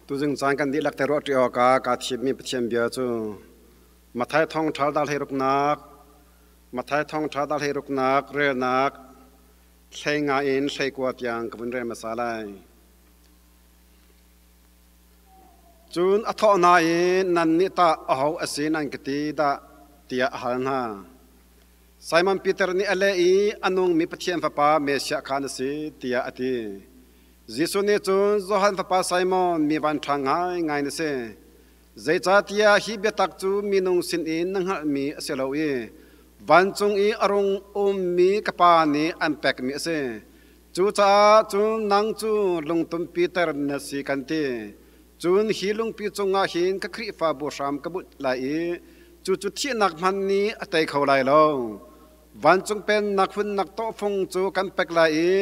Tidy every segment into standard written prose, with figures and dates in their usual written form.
Tuzing caan kan dihlak te ruah ṭi awkah kaa thimmi Pathian bia cu Matthai thawngṭha dal hleiruknak, Matthai thawngṭha dal hleiruknak relnak hleinga in hleikua tiang ka vun rel hmasa lai. Cun a thawh hna i nannih tah aho a si nan ka ti dah tiah a hal hna. Simon Peter nih a leh i a nungmi Pathian Fapa Messiah kha na si tiah a ti. Jesuh nih cun Johan fapa Simon, mi vanṭha ngaingai na si. Zeicahtiah hi biatak cu minung sinin na hngalhmi a si lo i vancung i a rung ummi ka Pa nih an pekmi a si. Cucaah cun nang cu lungtum Peter na si kan ti. Cun hi lungpi cungah hin ka Khrihfabu hram ka bunh lai i cucu thihnak hmanh nih a tei kho lai lo. Vancung pennak hunnak tawhfung cu kan pek lai i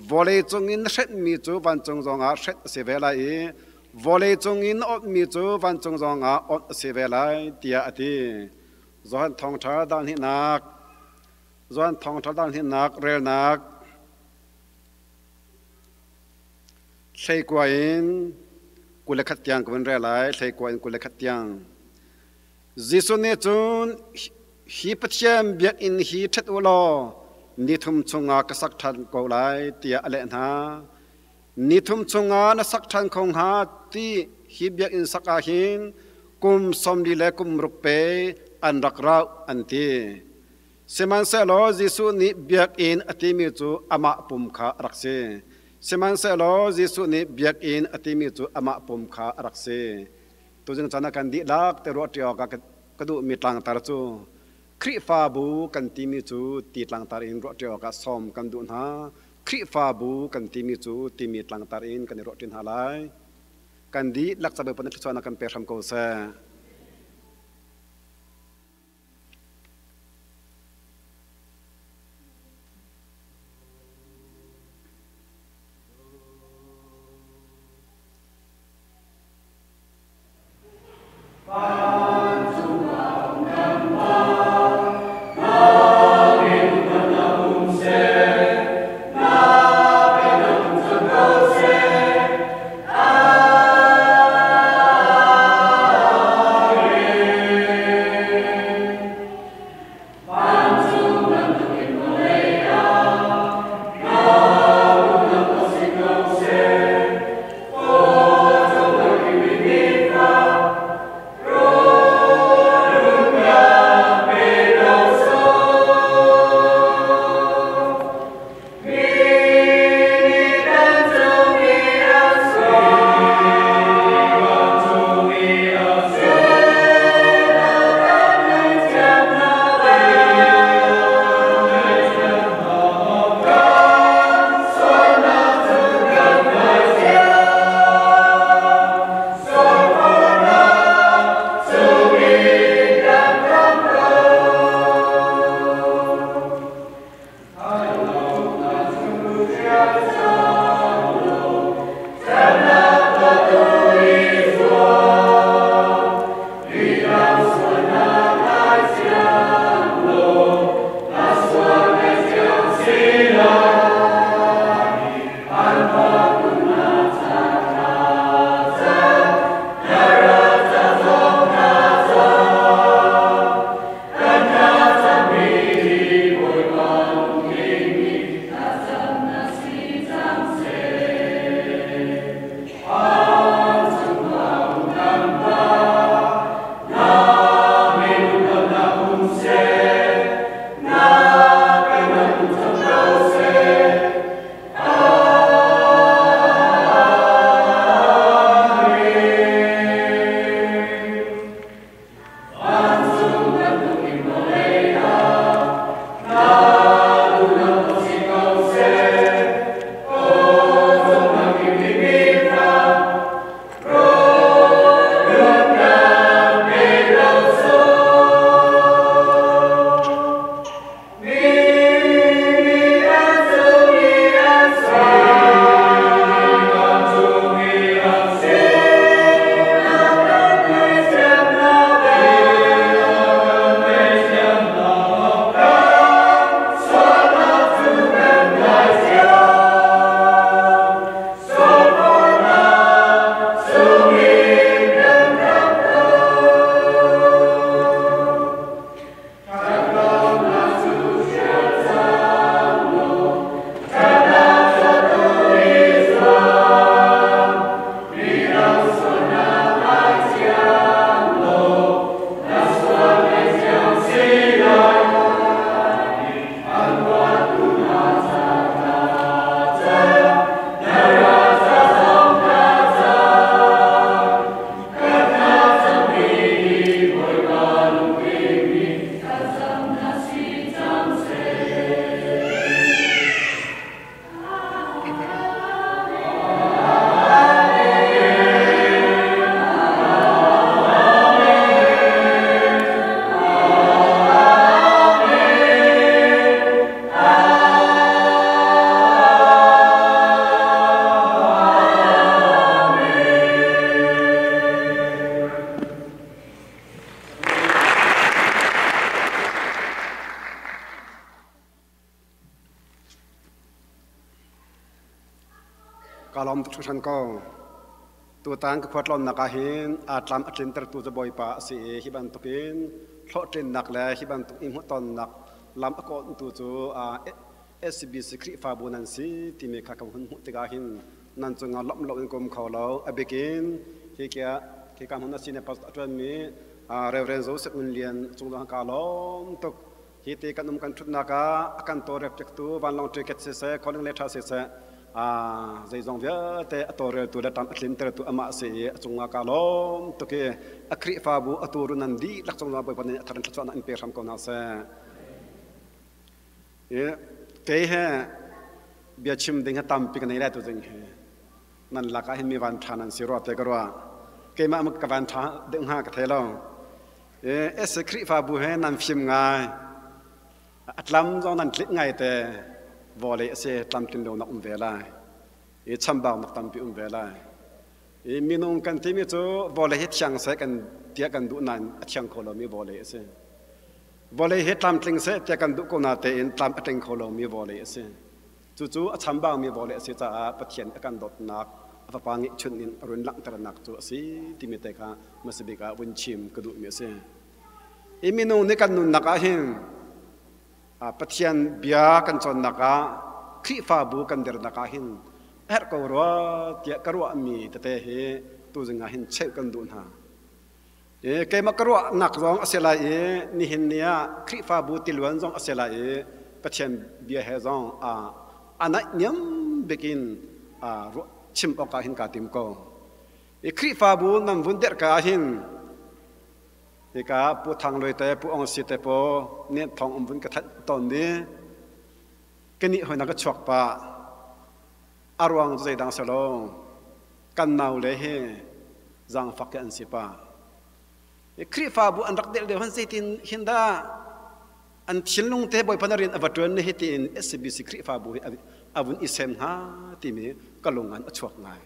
vawlei cung in na hrenhmi cu vancung zongah hrenh a si ve lai i vawlei cung in na onhmi cu vancung zongah onh a si ve lai, tiah a ti. Johan Thawngṭha dal hnihnak Johan Thawngṭha dal hnihnak relnak hleikua in 21 tiang ka vun rel lai, hleikua in 21 tiang. Jesuh nih cun hi Pathian biakinn hi ṭhet u law nithum chungah ka sak ṭhan ko lai tiah a leh hna. Nithum chungah na sak ṭhan kho hnga ti hi biakinn sak ah hin kum 40 le kum ruk pe an rak rauh an ti. Sihmanhsehlaw Jesuh nih biakinn a timi cu amah pum kha a rak si. Sihmanhsehlaw Jesuh nih biakinn a timi cu amah pum kha a rak si. Tuzing caan ah kan dihlak te ruah ṭi awkah ka duhmi tlangtar cu Khrihfabu kan timi cu ti tlangtar in ruah ṭi awkah sawm kan duh hna. Khrihfabu kan timi cu timi tlangtar in kan i ruah ṭi hna lai. Kan dihlak ca Bawipa nih thluachuahnak kan pe hram ko seh. tuk hringhran ko. Tutan ka khualtlawnnak ah hin aa tlam a tlintertu cu Bawipa a si i hi bantukin hlawhtlinnak le hi bantuk i hmuhtonnak lam a kawntu cu SCBC Khrihfabu nan si timi kha ka hun hmuh tikah hin nan cungah lawmh loin ka um kho lo. A bikin hi kia khika hmun a si ne pastor a ṭuanmi Reverend Joseph Ngun Lian cung zong kaa lawm tuk. Hi ti kan um kan ṭhutnak ah a kan tawlrel piaktu vanlawng ticket siseh, calling letter siseh, zeizong vialte a tawlreltu le ṭam a tlintertu amah a si i a cungah kaa lawm tuk i a Khrihfabu a tuurun nan dihlak cung zongah Bawipa nih a thar in thluachuahnak in pe hram ko hna seh. Kei he bia chim ding hi tampi ka nei lai tu zing hi. Nan lakah hin mi van ṭha nan si rua te ka ruah. Keimah ka van ṭha deuh hnga ka thei lo. Es Khrihfabu he nan fim ngai. A tlam zong nan tlik ngai te. Vawlei a si tlamtlin lonak um ve lai. I chambaunak tampi um ve lai. I minung kan timi cu vawlei hi thiang seh kan tiah kan duh nain a thiang kho lomi vawlei a si. Vawlei hi tlamtling seh tiah kan duh ko na tein tlam a tling kho lomi vawlei a si. Cucu a chambaumi vawlei a si caah Pathian a kan dawtnak a Fapa ngeihchunh in a run langhternak cu a si timi te kha hmasa bik ah vun chim ka duhmi a si. I minung nih kan nunnak ah hin Pathian bia kan cawnnak ah Khrihfabu kan dirnak ah hin a herh ko rua tiah ka ruahmi tete hi tuzing ah hin cheuh kan duh hna. Keimah ka ruahnak zong a si lai i nihin ni ah Khrihfabu tiluan zong a si lai i Pathian bia he zong a naihniam bik in chim awkah hin kaa tim ko. I Khrihfabu nan vun derh ka ah hin hika Pu Thang Luai te, Pu Ong Si te paw nih thawng um vun ka thanh tawn i ka nih hoi na ka chuak pah. A ruang cu zeidang selaw kan naule hi zaangfak hi an si pah. Khrihfabu an rak delh lio han zeitin hin dah an thinlung te Bawipa na rian a va ṭuan ni hi tiin SCBC Khrihfabu hi a vun i sem hnga timi ka lung an a chuak ngai.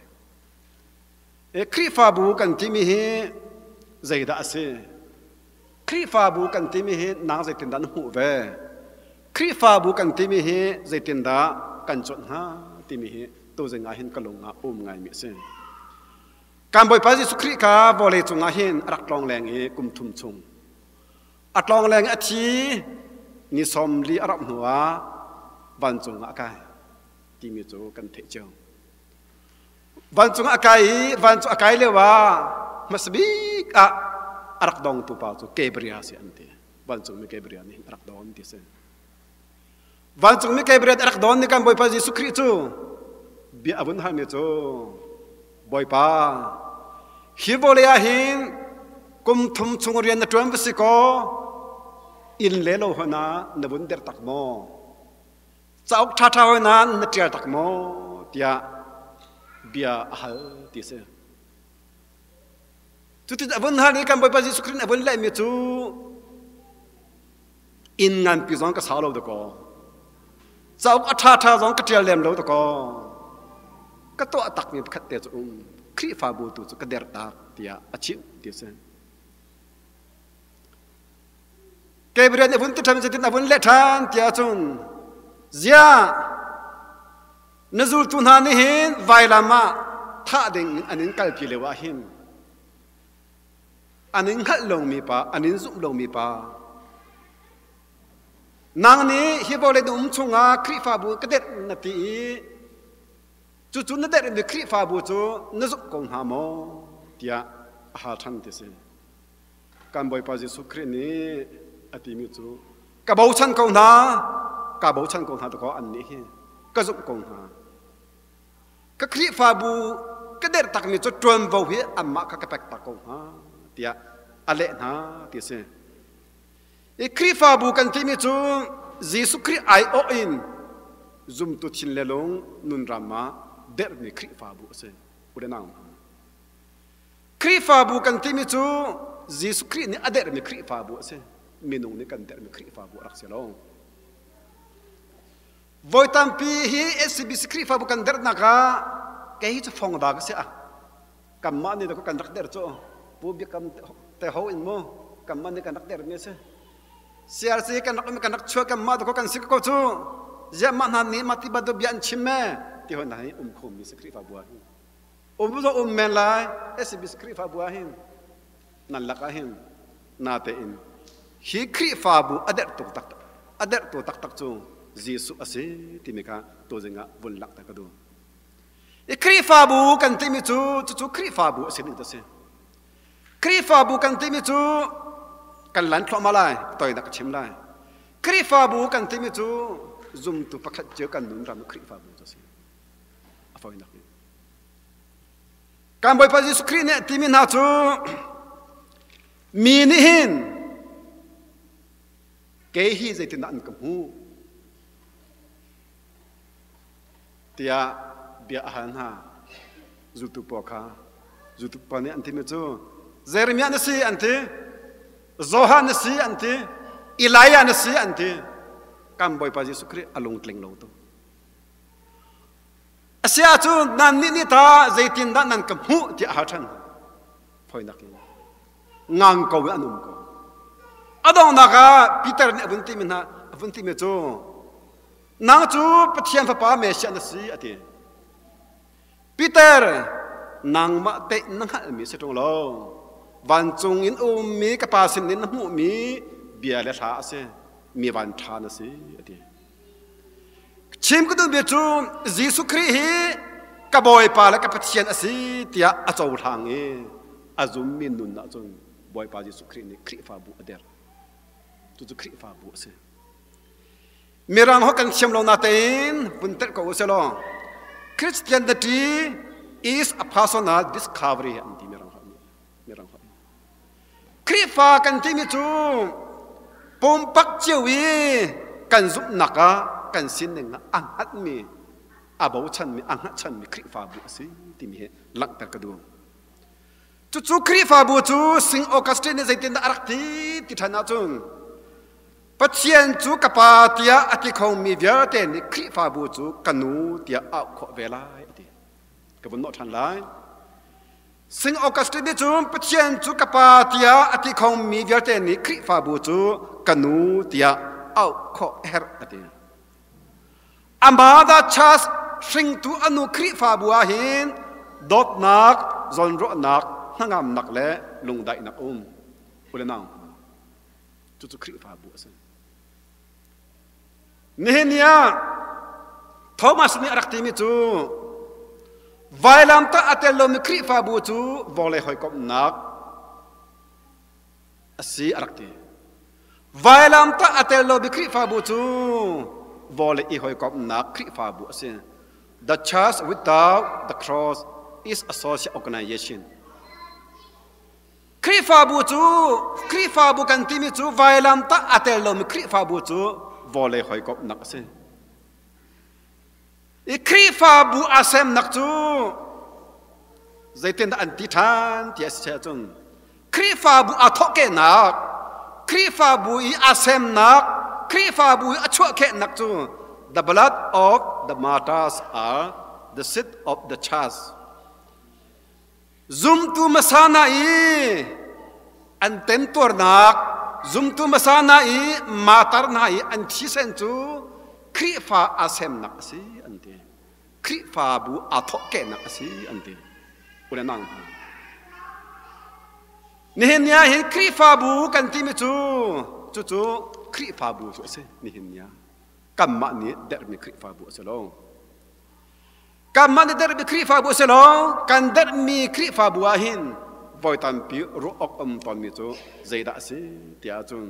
Khrihfabu kan timi hi zeidah a si? Khrihfabu kan timi hi nang zeitindah na hmuh ve? Khrihfabu kan timi hi zeitindah kan cuanh hnga timi hi tuzing ah hin ka lung ah um ngaimi a si. Kan Bawipa Jesuh Khrih kha vawlei cungah hin a rak tlawng leng i kum thum chung. A tlawng leng a thi ni 40 a rauh hnuah vancung ah a kai timi cu kan theih cio. Vancung a kai i vancung a kai lio ah hmasabik ah a rak dongtu pa cu Gabriel si an ti. Vancungmi Gabriel nih a rak don ti si. Vancungmi Gabriel a rak don ni kan Bawipa Jesuh Khrih cu bia a vun halmi cu Bawipa hi vawlei ah hin kum thum chung rian na ṭuan va si kaw inn le lo hon ah na vun der tak maw cauk ṭhaṭha hoi na na ṭial tak maw tiah bia a hal ti si. Cutin a vun hal i kan Bawipa Jesuh Khrih nih a vun lehmi cu inn nganpi zong ka sa lo dakaw cauk a ṭhaṭha zong ka ṭial lem lo dakaw ka tuah takmi pakhat te cu um Khrihfabu tu cu ka der tak tiah a chimh ti a si. Gabriel nih a vun ti ṭhan cutin a vun leh ṭhan tiah cun ziah na zultu hna nih hin vailam ah thah ding in an in kalpi lio ah hin an in hngalh lomi pa an in zumh lomi pa nang nih hi vawlei na um chungah Khrihfabu ka derh na ti i cucu na derh mi Khrihfabu cu na zumh ko hnga maw tiah a hal ṭhan ti si. Kan Bawipa Jesuh Khrih nih a timi cu ka bochan ko hna ka bochan ko hna dakaw an nih hi ka zumh ko hna ka Khrihfabu ka derh takmi cu ṭuanvo hi anmah kha ka pek tak ko hna tiah a leh hna ti a si. I Khrihfabu kan timi cu Jesuh Khrih aiawh in zumtu thin le lung nunram ah derhmi Khrihfabu a si. U le nau hna. Khrihfabu kan timi cu Jesuh Khrih nih a derhmi Khrihfabu a si. Minung nih kan derhmi Khrihfabu a rak si lo. Voi tampi hi SCBC Khrihfabu kan derhnak ah kei cu fong da ka si a. Kanmah nih kan rak derh cu Pu Biakam te ho in mu kanmah nih kan rak derhmi a si. CRC kan rak kan rak chuah kanmah ko kan si ko cu. Ziah mah hna nih mah ti bantuk bia an chim me ti hoi hna hi um khomi si Khrihfabu ah hin. Um zo um men lai SBC Khrihfabu ah hin nan lak ah hin natein hi Khrihfabu a derh tuk tak a derhtu taktak cu Jesuh a si timi kha tuzing ah vun langhter ka duh. I Khrihfabu kan timi cu cucu Khrihfabu a si ning a si. Khrihfabu kan timi cu kan lan thluahmah lai, toinak ka chim lai. Khrihfabu kan timi cu zumtu pakhat cio kan nun ram Khrihfabu cu a si. A fawinak in. Kan Bawipa Jesuh Khrih nih a timi hna cu mi nih hin kei hi zeitindah an ka hmuh tiah bia a hal hna. Zultu pawl kha zultu pawl nih an timi cu Jeremiah na si an ti, Johan na si an ti, Elijah na si an ti. Kan Bawipa Jesuh Khrih a lungtling lo tu. A si ahcun nannih nih ta zeitindah nan ka hmuh tiah a hal ṭhan hna. Fawinak in ngang ko in an um ko. A donghnak ah Peter nih a vun timi hna a vun timi cu nang cu Pathian fapa Messiah na si a ti. Peter nangmah teh na hngalhmi si ṭung lo. Vancung in ummi ka pa sin in na hmuhmi bia le hla a si. Mi van ṭha na si a ti. Chim ka duh bia cu Jesuh Khrih hi ka Bawipa le ka Pathian a si tiah a cohlang i a zummi nun ahcun Bawipa Jesuh Khrih nih Khrihfabu a derh. Cucu Khrihfabu a si. Mirang ho kan thiam lo natein vun telh ko u law Christianity is a personal discovery an ti mirang ho nih. Mirang ho. Khrihfa kan timi cu pumpak cio i kan zumhnak ah kan sining ah a hngatmi a bochanmi a hngatchanmi Khrihfabu a si timi hi langhter ka duh. Cucu Khrihfabu cu Sing Augustine nih zeitindah a rak ti ti ṭhan ahcun Pathian cu ka pa tiah a ti khomi vialte nih Khrihfabu cu ka nu tiah auh khawh ve lai a ti. Ka vun nawh ṭhan lai. Sing Augustine nih cun Pathian cu ka pa tiah a ti khomi vialte nih Khrihfabu cu ka nu tiah auh khawh a herh a ti. Amah Church hringtu a nu Khrihfabu ah hin dawtnak, zawnruahnak, hnangamnak le lungdaihnak um. U le nau, cucu Khrihfabu a si. Nihin ni ah Thomas nih a rak timi cu vailamtah a tel lomi Khrihfabu cu vawlei hawikomhnak a si a rak ti. Vailamtah a tel lomi Khrihfabu cu vawlei i hawikomhnak Khrihfabu a si. The church without the cross is a social organization. Khrihfabu cu Khrihfabu kan timi cu vailamtah a tel lomi Khrihfabu cu vawlei hawikomhnak a si. I Khrihfabu a semnak cu zeitindah an ti ṭhan ti a si ahcun Khrihfabu a thawhkehnak, Khrihfabu i a semnak, Khrihfabu i a chuahkehnak cu the blood of the martyrs are the seed of the church. Zumtu hmasa hna i an temtuarnak, zumtu hmasa hna i martar hna i an thisen cu Khrihfa aa semnak a si an ti. Khrihfabu aa thawhkehnak a si an ti. U le nau hna. Nihin ni ah hin Khrihfabu kan timi cu cucu Khrihfabu cu a si nihin ni ah. Kanmah nih derhmi Khrihfabu a si lo. Kanmah nih derhmi Khrihfabu a si lo, kan derhmi Khrihfabu ah hin voi tampi ruah awk um tawnmi cu zeidah a si tiah cun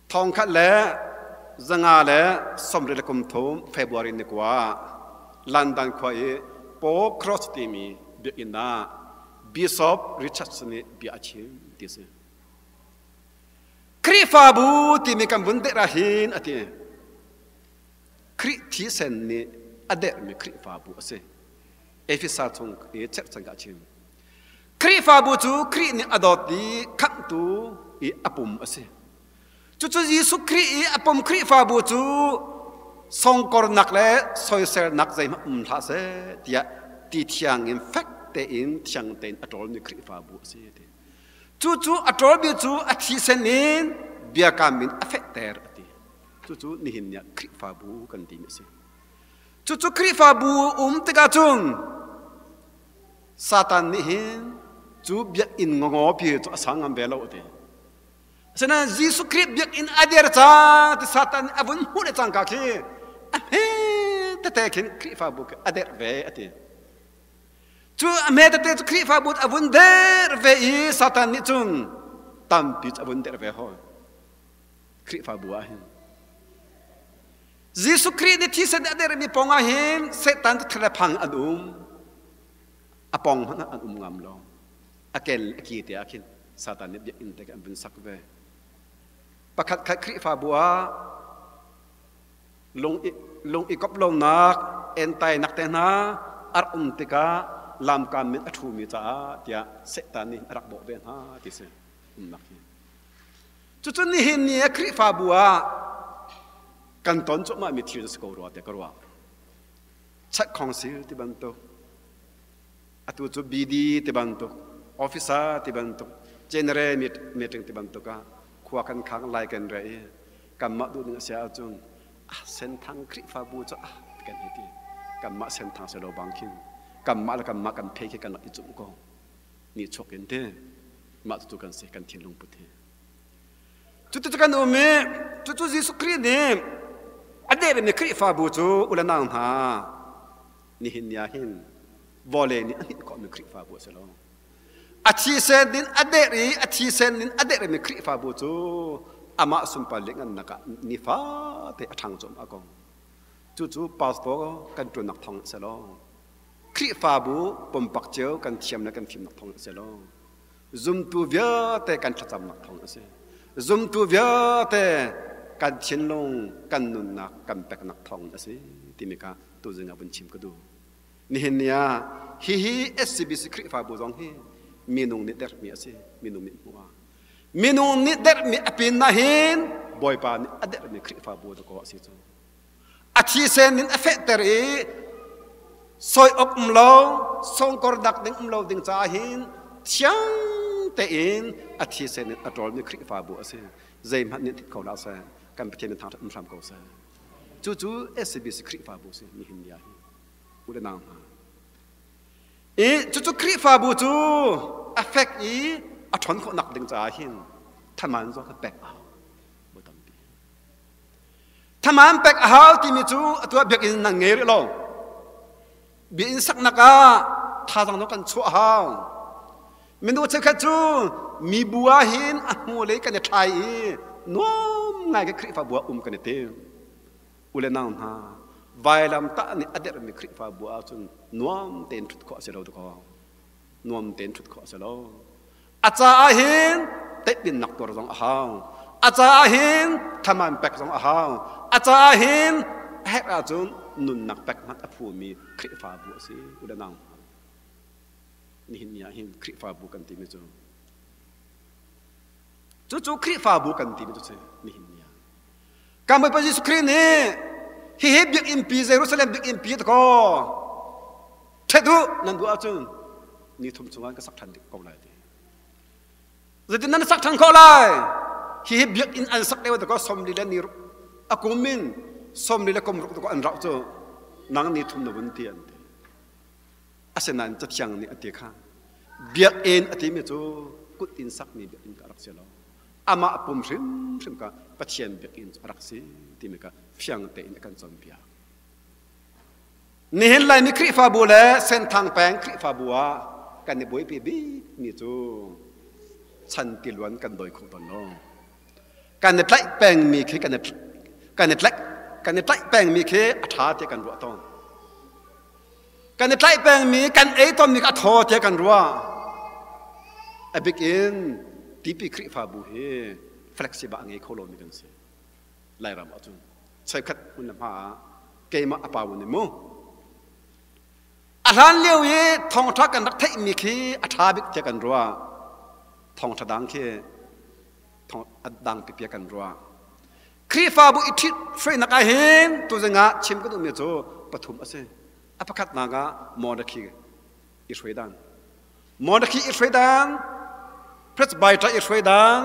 1933 February ni kua London khua i Paul Cross timi biakinn ah Bishop Richardson nih bia a chim ti a si. Khrihfabu timi kan vun derh ah hin a ti. Khrih thisen nih a derhmi Khrihfabu a si. Efesa chung i cherhchan ka chim. Khrihfabu cu Khrih nih a dawt i khamhtu i a pum a si. Cucu Jesuh Khrih i a pum Khrihfabu cu songkornak le soiselnak zeihmanh um hlah seh tiah ti thiang in fek tein thiang tein a ṭawlmi Khrihfabu a si. Cucu a ṭawlmi cu a thisen in biakam in a fehter a ti. Cucu nihin ni ah Khrihfabu kan timi a si. Cucu Khrihfabu um tikah cun Satan nih hin cu biakinn ngaw pi cu a sang ngam ve lo ti. Asinain Jesuh Khrih biakinn a der cang ti Satan nih a vun hmuh le cangka khi a hme tete khin Khrihfabu khi a der ve a ti. Cu a hme tete cu Khrihfabu a vun der ve i Satan nih cun tampi cu a vun der ve hawi. Khrihfabu ah hin Jesuh Khrih nih thisen a dermi pong ah hin Satan cu thil phang an um. A pong hmanh an um ngam lo. A kel a ki te ah khin Satan nih biakinn te an vun sak ve. Pakhat khat Khrihfabu ah lung i lung i kop lonak entainak te hna ar um tikah lamkam min a ṭhumi caah tiah Satan nih a rak bawh ve hna ti si umnak hi. Cucu nihin ni ah Khrihfabu ah kan ton cuahmahmi thil si ko rua tiah ka ruah. Church Council ti bantuk, atu cu BD ti bantuk, officer ti bantuk, general meeting ti bantuk ah khua kan khang lai kan re i kanmah duh ning a si ahcun ah Senthang Khrihfabu cu ah kan hei ti. Kanmah Senthang si lo bang khin kanmah le kanmah kan phei khi kan rak i cumh ko. Ni chuak in ti mah cucu kan si kan thinlung put hi. Cuti kan um i cucu Jesuh Khrih nih a dermi Khrihfabu cu u le nau hna nihin ni ah hin vawlei nih a hninh khawhmi Khrihfabu a si lo. A thisen in a der i a thisen in a dermi Khrihfabu cu amah sunpar lianhngannak ah nifate a ṭhang cuahmah ko. Cucu pastor kan ṭuannak thawng a si lo. Khrihfabu pumpak cio kan thiam le kan fimnak thawng a si lo. Zumtu vialte kan thlacamnak thawng a si. Zumtu vialte kan thinlung, kan nunnak kan peknak thawng a si timi kha tuzing ah vun chim ka duh. Nihin ni ah hihi SCBC Khrihfabu zong hi minung nih dermi a si. Minung nih hmuh ah. Minung nih dermi a pin na hin Bawipa nih a dermi Khrihfabu dakaw a si cu. A thisen in a fehter i soi awk um lo, songkor dak ding um lo ding caah hin thiang tein a thisen in a ṭawlmi Khrihfabu a si. Zeihmanh nih thit kho hlah seh, kan Pathian in thangṭhat um hram ko seh. Cucu SCBC Khrihfabu si nihin ni ah hin u le nau hna. I cucu Khrihfabu cu a fek i a ṭhawn khawhnak ding caah hin thaman zong kan pek a hau. tampi. Thaman pek a hau timi cu atu ah biakinn nan ngei rih lo. Biakinn saknak ah thazaang zong kan chuah a hau. Minu cheukhat cu mibu ah hin a hmu lei kan i thlai i nuam ngai ke Khrihfabu ah um kan i tim. U le nau hna, vailam tah nih a dermi Khrihfabu ahcun nuam tein ṭhut khawh a si lo dakaw. Nuam tein ṭhut khawh a si lo. A caah hin teihpinnak tuar zong a hau. A caah hin thaman pek zong a hau. A caah hin a herh ahcun nunnak pek hmanh a phumi Khrihfabu a si. U le nau hna. Nihin ni ah hin Khrihfabu kan timi cu cucu Khrihfabu kan timi cu si nihin ni ah. Kan Bawipa Jesuh Khrih nih hihi biakinn pi Jerusalem biakinn pi kaw ṭhet u nan duh ahcun ni thum chungah ka sak ṭhan ko lai ti. Zeitin nan sak ṭhan khawh lai? Hihi biakinn an sak lio kaw 40 le ni a kum in 40 le kum ruk kaw an rauh cu nang ni thum na vun ti an ti. Asinain Cathiang nih a ti kha biakinn a timi cu kut in sakmi biakinn ka rak si lo. Amah pum hrimhrim kha Pathian biakinn cu a rak si timi kha fiang tein a kan cawnpiak. Nihin Laimi Khrihfabu le Senthang peng Khrihfabu ah kan i buaipi bikmi cu chan tiluan kan dawi kho tawn lo. Kan i tlaih pengmi khi kan i kan i tlaih kan i tlaih pengmi khi a ṭha tiah kan ruah tawn. Kan i tlaih pengmi kan ei tawnmi kha a thaw tiah kan ruah. A bik in TP Khrihfabu hi flexible a ngei kho lomi kan si. Lairam ahcun cheukhat hmun le hma ah keimah a pau ni mu. A hlan lio i thawngṭha kan rak theihmi khi a ṭha bik tiah kan ruah. Thawngṭha dang khi a dang pipi kan ruah. Khrihfabu i ṭhit hruainak ah hin tuzing ah chim ka duhmi cu pathum a si. A pakhatnak ah monarchy i hruai dan. Monarchy i hruai dan, presbyter i hruai dan,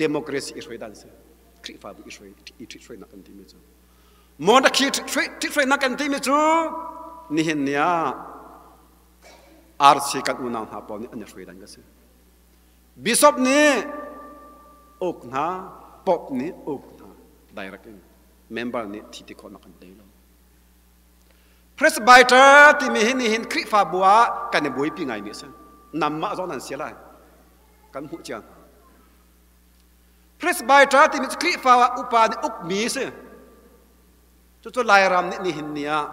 democracy i hruai dan si. Khrihfabu i hruai i ṭhit hruainak kan timi cu. Monarchy ṭhit hruainak kan timi cu nihin ni ah RC kan unau hna pawl nih an i hruai dan ka si. Bishop nih uk hna, Pope nih uk hna direct in member nih thi ti khawhnak an tei lo. Presbyter timi hi nihin Khrihfabu ah kan i buaipi ngaimi a si. Namah zong nan si lai. Kan hmuh cia hna. Presbyter timi cu Khrihfa upa nih ukmi a si. Cucu Lairam nih nihin ni ah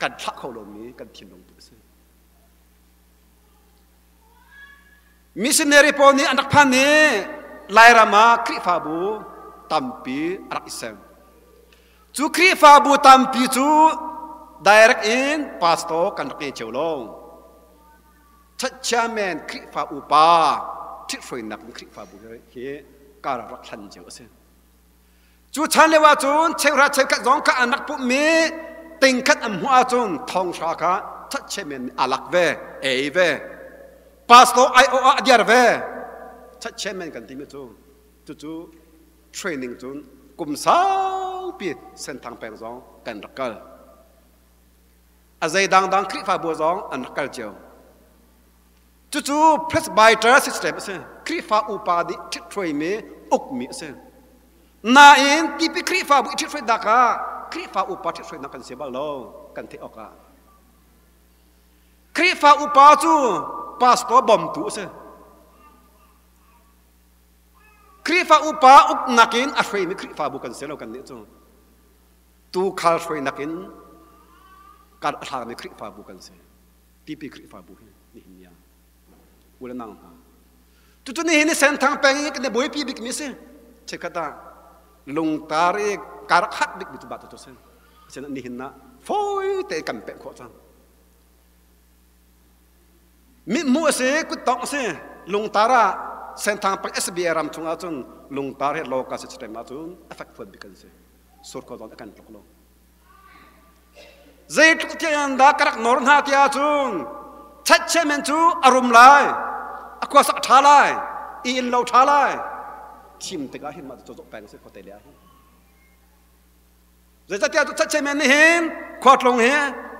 kan thlah kho lomi kan thinlung tu a si. Missionary pawl nih an rak phan i Lairam ah Khrihfabu tampi a rak i sem. Cu Khrihfabu tampi cu direct in pastor kan rak ngei cio lo. Church chairman Khrihfa upa ṭhithruainak in Khrihfabu hi kar rak hlan cio a si. Cu chan lio ahcun cheuhra cheukhat zong kha an rak pumhmi tingkhat an hmuh ahcun thonghra kha church chairman nih a lak ve, ei ve. Pastor aiawh ah a diar ve. Church chairman kan timi cu cucu training cun kum saupi Senthang peng zong kan rak kal. A zei dangdang Khrihfabu zong an rak kal cio. Cucu presbyter system a si. Khrihfa upa nih ṭhithruaimi ukmi a si. Nain tipi Khrihfabu i ṭhithruainak ah Khrihfa upa ṭhithruainak kan si bal lo kan theih awkah. Khrihfa upa cu pastor bawmtu a si. Khrihfa upa uknak in a hruaimi Khrihfabu kan si lo kan nih cu. Tuukhal hruainak in kar a hlangmi Khrihfabu kan si. Tipi Khrihfabu hi nihin ni ah u le nau hna. Cucu nihin ni Senthang peng i kan i buaipi bikmi si. Chikkhat ah lungtar i kar khat bikmi cu bah cu si. Asinain nihin ah fawi tein kan peh khawh cang. Mithmuh a si, kuttongh a si. Lungtar ah Senthang peng SBA ram chung ahcun lungtar hi local system ahcun a fekfuan bik kan si. Surkhua zong a kan tluk lo. Zeitluk tiang dah ka rak nor hna ti ahcun chatchia men cu a rum lai, a khuasak a ṭha lai, i inn lo ṭha lai. Thim tikah hin mah cu cawzawh peng a si khuate le ah hin. Zeicahtiah cu chatchia men nih hin khuatlung hi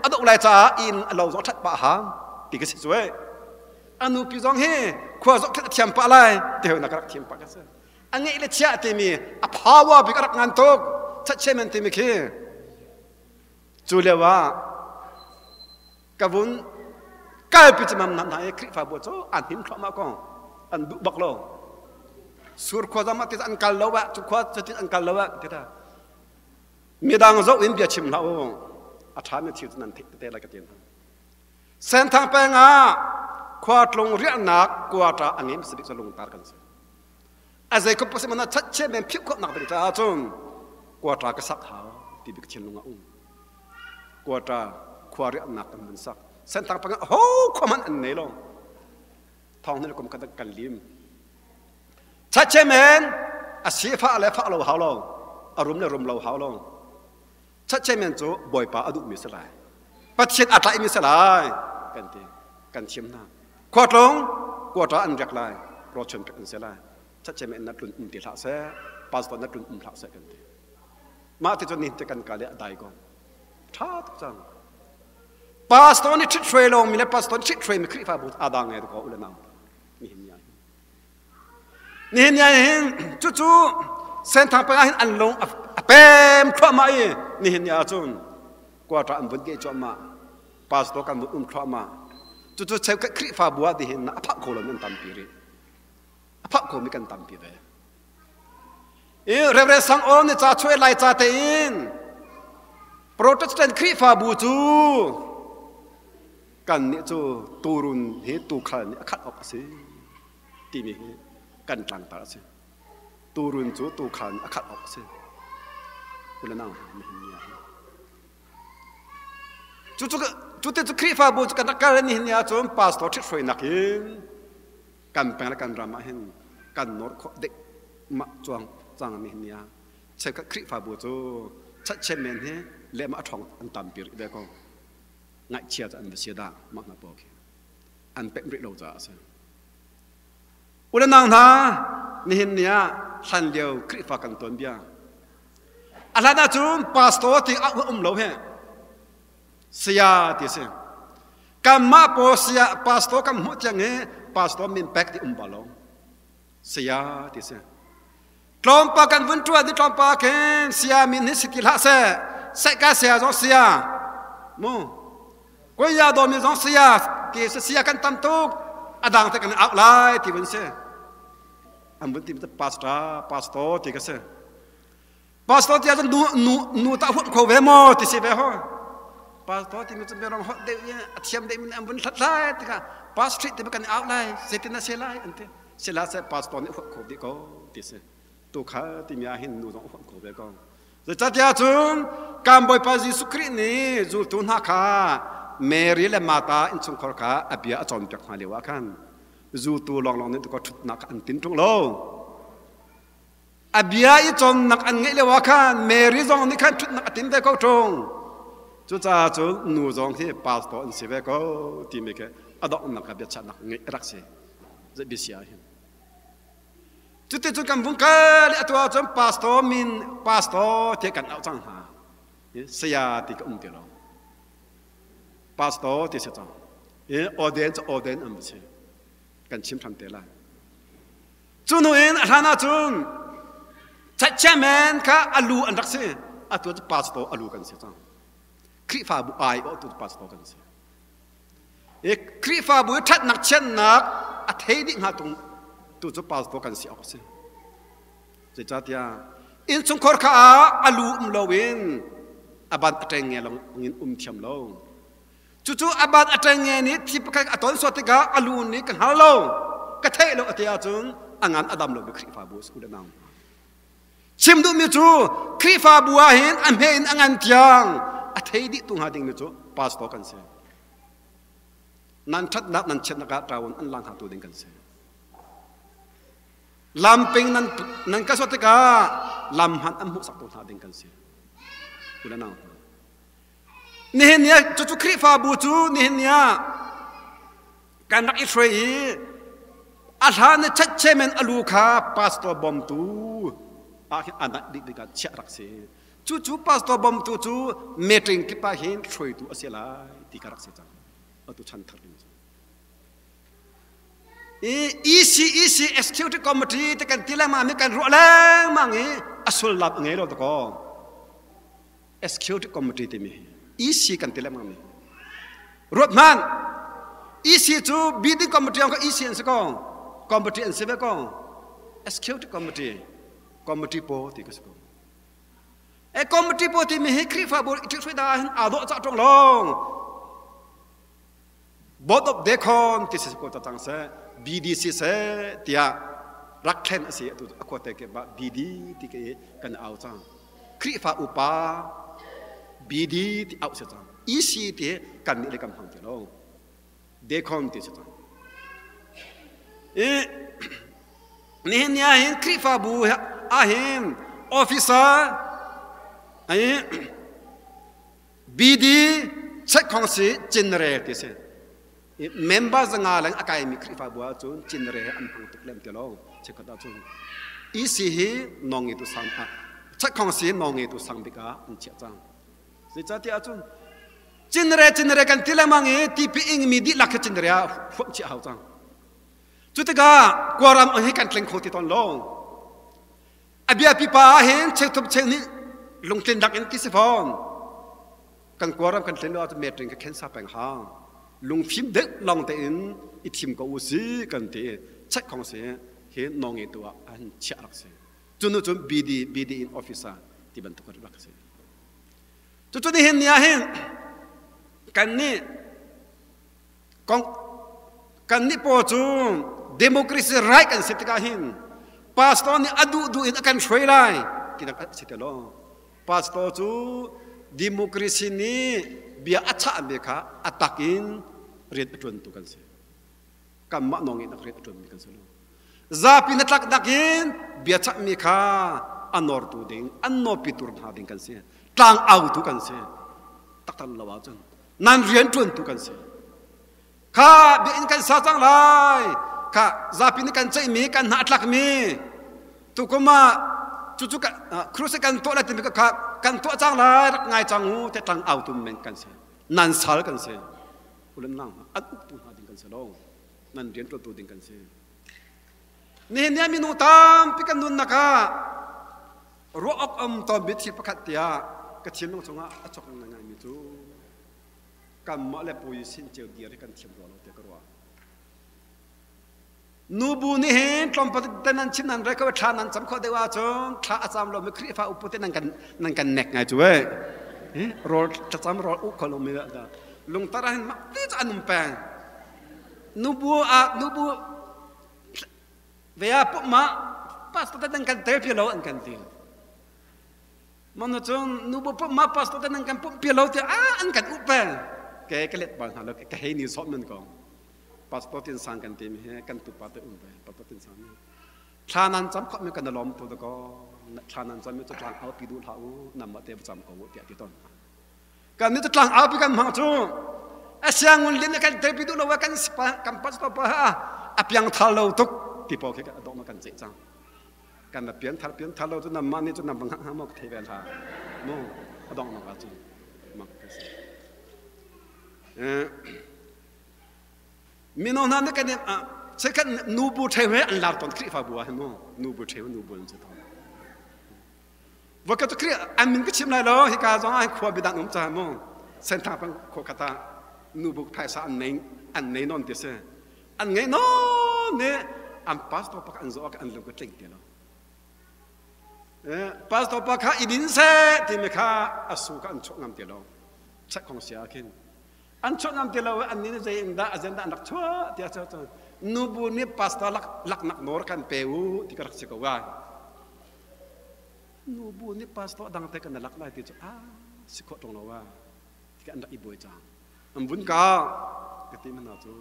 a doh lai caah inn a lo zong a ṭhat pah ham ti ka si cu eh. A nupi zong hi khua zoh a thiam pah lai ti hoi na ka rak thiam pah ka si. A ngeih le chiah timi a power bik a rak ngan tuk chatchia men timi khi. Cu lio ah ka vun kalpi cimam hna i Khrihfabu cu an him thluahmah ko an duh bak lo sur khua zong ti an kal lo ah cu khua cu ti an kal lo ah ti ta midang zoh in bia chim hlah u a ṭha mi thil cu nan theih tete lai ka ti hna Senthang peng ah khua tlung riahnak quarter a ngei hmasa bik cu lungtar kan si a zei ko pasi mana chat che men phih khawh nak ding caah cun quarter ka sak hau ti bik thinlung a um quarter khua riahnak kan hun sak Senthang peng ah ho khua hmanh an nei lo thong hnih kum khat kan lim chat che men a si fa le fa lo hau lo a rum le rum lo hau lo chat che men cu bawipa a duhmi si lai Pathian a tlaihmi si lai kan ti kan thim hna khuatlung quarter an riak lai rawchun pek an si lai chat che men na tlun um ti hlah seh pastor na tlun um hlah seh kan ti mah ti cun nihin te kan ka le a dai ko ṭha tuk cang pastor nih ṭhit hruai lawngmi le pastor nih ṭhit hruaimi Khrihfabu aa dang ngai ko u le nau nihin ni ah nihin ni ah hin cucu Senthang peng ah hin an lung a pem thluahmah i nihin ni ah cun quarter an vun ge cuahmah pastor kan vun um thluahmah cucu cheukhat Khrihfabu ah tihin a phak kho lomi an tampi rih a phak khomi kan tampi ve i Reverend Sang Aw nih ca chuah lai ca tein Protestant Khrihfabu cu kan nih cu turun hi tuukhal nih a khat awk a si timi hi kan tlangtar a si turun cu tuukhal nih a khat awk a si ulanang nihin ni ah cu cu te cu Khrihfabu cu kan rak kal nihin ni ahcun pastor ṭhithruainak in kan peng le kan ram ah hin kan nawr khawh dek mah cuang cang mi ni ah cheukhat Khrihfabu cu chatchiat men hi lehmah a ṭhawng an tampi rih ve ko ngaihchia cu an va si dah mah hna pawl khi an pemh rih lo caah a si u le nau hna nihin ni ah hlan lio Khrihfa kan tuanbia a hlan ahcun pastor ti a um lo he saya ti a si. Kanmah pawl saya pastor kan hmuh tiang hi pastor min pek ti um bal lo. Saya ti si. Tlawmpa kan vun ṭuan i tlawmpa khin saya min hi si ti hlah seh. Saihka saya zong saya. Mu. Koi ya daw mi zong saya ti si saya kan tam tuk. A dang te kan auh lai ti vun si. An vun ti pastor pastor ti ka si. Pastor tiah cun nu nu nu tah huat kho ve maw ti si ve ho. Pastor timi cu mirang holh deuh i a thiam deuh min an vun hlat lai tikah pastor ti kan au lai zeitin a si lai an ti. Sila seh pastor nih huat kho dih ko ti si. Tu kha timi ah hin nu zong huat kho ve ko. Zeicahtiah cun kan Bawipa Jesuh Khrih nih zultu hna kha Mary le Martha innchungkhar kha a bia a cawnpiak hna lio ah khan zultu lawnglawng nih tuka ṭhutnak kha an tin ṭung lo. A bia i cawnnak an ngeih lio ah khan Mary zong nih khan ṭhutnak a tin ve ko ṭung. Cucaah cun nu zong hi pastor an si ve ko timi khi a donghnak ah biachahnak ngeih a rak si. Zei bia si ah hin. Cuticun kan vung kal i atu ahcun pastor min pastor ti kan auh cang hna. Saya ti ka um ti lo. Pastor ti si cang. Oden cu oden an si. Kan chim hram te lai. Cu hnu in a hlan ahcun chairman kha a lu an rak si. Atu cu pastor a lu kan si cang. Khrihfabu ai awhtu pastor kan si. I Khrihfabu i ṭhatnak chiatnak a thei dih hnga tung tu cu pastor kan si awk a si. Zeicahtiah innchungkhar kha ah a lu um loin a ban a ṭeng nge lawng in um thiam lo. Cucu a ban a ṭengnge nih thi pakhat a ton suat tikah a lu nih ka hngal lo, ka theih lo a ti ahcun a ngan a dam lomi Khrihfabu a si u le nau. Chim duhmi cu Khrihfabu ah hin a hme in a ngan tiang a thei dih tu hnga dingmi cu pastor kan si. Nan ṭhatnak nan chiatnak ah ṭaun an lang hngatu ding kan si. Lamping nan nan ka suat tikah lam hman an hmuhsaktu hna ding kan si. U le nau. Nihin ni ah cucu Khrihfabu cu nihin ni ah kan rak i hruai i a hlan i chetchemen a lu kha pastor bawmtu ah hin a bik bik ah chiah rak si. Cucu pastor bawmtu cu meeting kip ah hin hruaitu a si lai ti ka rak si cang. Atu chan thar in. I ECEC Executive Committee te kan ti lengmang mi kan ruah lengmang i a sullam a ngei lo dakaw. Executive Committee timi hi EC kan ti lengmang mi. Ruat hmanh. EC cu building committee ka EC an si ko. Committee an si ve ko. Executive Committee committee po ti ka si ko. E committee po timi hi Khrihfabu i ṭhihhruai da hin aa dawh cah ṭung long. Board of Deacon ti si ko ta cang seh BDC seh tiah rak thlen a si atu a khuate ke ba BD ti ke kan au cang Khrihfa upa BD ti au si cang EC ti kan nih le kan hmang ti lo Deacon ti si cang i nihin ni ah hin Khrihfabu ah hin officer ai BD chekhong si cinre ti si. Member zanga leng a kaimi Khrihfabu ahcun cinre an hmang tuk lem ti lo chekkhat ahcun. EC hi nawng tu sang ah chekhong si nawng tu sang bik ah an chiah cang. Zeicahtiah ahcun cinre cinre kan ti lengmang i tipi ingmi dihlak khi cinre ah huam chiah hau cang. Cu tikah Kawlram hi kan tleng kho ti tawn lo. A biapi pa ah hin cheuthum cheu nih lungtlin dak in ti si fawn. Kan Kawlram kan tlen lo ahcun metring ka khen sa peng hang. Lungfim deuh lawng tein i thim ko u si kan ti i check khong si hi nawng tu ah an chiah rak si. Cu nu cun BD BD in officer ti bantuk rak si. Cucu nihin ni ah hin kan nih Kong kan nih paw cu democracy right kan si tikah hin pastor nih a duh duh in a kan hruai lai tinak a si te lo. Pastor cu democracy nih bia a chahmi kha a tak in rian a ṭuantu kan si. Kanmah nawng in a rian a ṭuanmi kan si lo. Zapi na tlaknak in bia chahmi kha a nawrtu ding, an nawpitu hna ding kan si. Tlang autu kan si. Taktak lo ahcun nan rian ṭuantu kan si. Kha biakinn kan sa cang lai. Kha zapi nih kan ceihmi, kan hna a tlakmi tukum ah cucu crusade kan tuah lai timi kha kan tuah cang lai, rak ngai cang u te tlang autu men kan si. Nan sal kan si. Ulan nang an uktu hna ding kan si lo. Nan rian ṭuantu ding kan si. Nihin ni ah minung tampi kan nunnak ah ruah awk um tawnmi thil pakhat tiah ka thinlung chungah a chok ngaingaimi cu kanmah le puai sin cio dir hi kan thiam rua lo tiah ka ruah. Nubu nih hin tlawmpal te nan chim nan rel ko thla nan cam khawh deuh ahcun thla a cam lomi Khrihfa upa te nan kan nan kan nek ngai cu eh. Rawl thlacam rawl uh kho lomi dah lungtar ah hin mak ti cu an um peng. Nubu ah nubu ve ah pumh ah pastor te nan kan tel pi lo an kan ti. Mana cun nubu pumh ma pastor te nan kan pumh pi lo tiah an kan uh peng. Ke ka let bal hna lo ka hei ni sawt nan kong. Pastor tin sang kan ti mi he kan tupa te um ve pastor tin sang ni thla nan cam khop mi kan lom tu da ko thla nan cam mi cu tlang au pi du hlah u nam ma te cam ko tiah ti ton kan ni cu tlang au pi kan hmang cu asiangun lin kan te pi du lo kan kan pastor pa ha a piang thal lo tuk ti po khi ka dok ma kan che chang kan na pian thar pian thar lo cu nam ma ni cu nam bang ha mo the vel ha mo adong nok a cu mak ka si Mino hna nih kan cheukhat nubu ṭheu he an lar tawn Khrihfabu ah hin mu nubu ṭheu nubu an si tawn. Voikhat cu Khrih an min ka chim lai lo hika zong ah khua bidang um caah mu Senthang pang khua khat ah nubu phaisa an nei an nei nawn ti si an ngei nawn nih an pastor pak an zawh an lung ka tling ti lo. Pastor pa kha i din seh timi kha a su kha an chuah ngam ti lo. Check kong sia khin an chuah ngam ti lo an nih zei in dah a zen dah an rak chuah tiah cu nubu nih pastor lak laknak nawl kan pe u ti ka rak si ko ai nubu nih pastor dang te kan lak lai ti cu a si khawh ṭung lo wa ti an rak i buai cang an vun ka ka ti mana cu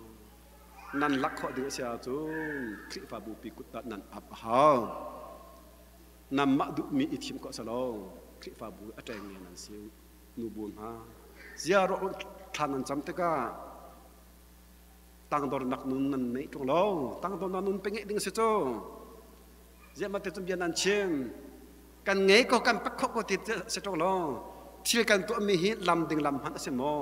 nan lak khawh ding a si ahcun Khrihfabu pi kut dah nan ap a hau nanmah duhmi i thim khawh salo Khrihfabu a ṭeng nge nan si nubu hna zia rawh thla nan cam tikah tangdornak nun nan neih ṭung lo tangdornak nun pe ngeih ding si cu ziah ma te cun bia nan chim kan ngei ko kan pak kho ko ti si ṭung lo thil kan tuahmi hi lam ding lam hman a si maw